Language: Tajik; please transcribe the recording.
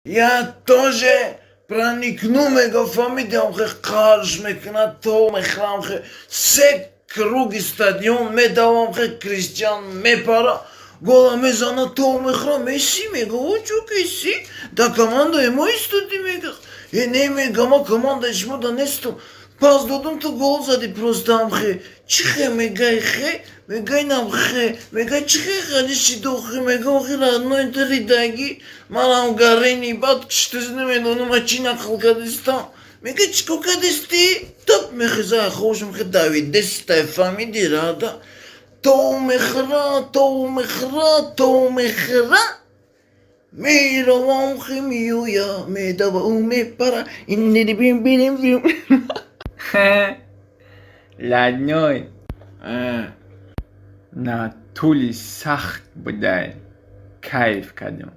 Я тоже проникну, мега, фаҳмидам, хе қарш мекунад, то мехӯрам, хе се круги стадион медавам, хе Кристиан мепара, гола мезана, то мехӯрам. Месси мега: «О, чӯ киси да командаи мо истоди?» Мега: «Э, не, — мега, — ма командаи шумо да нестам, пас додум, ту гол зади просто». Амхе чӣ хе мегай, хе мегай, нам хе мегай, чӣ хе хали дохи, мега: «Охи, родной, тридаги манам гарени бад киштиз, намедонам, а чӣ нақл кардистам». Мега: «Чӣ кор кардисти?» Топ мехеза, хошам хе давидестай, фаҳмиди, рада то мехӯра, то мехӯра, то мехӯра, меравам, хе меоя, медава, ӯ мепара. Иннирибим. Родной, на тӯли сахт будай, кайф кардем.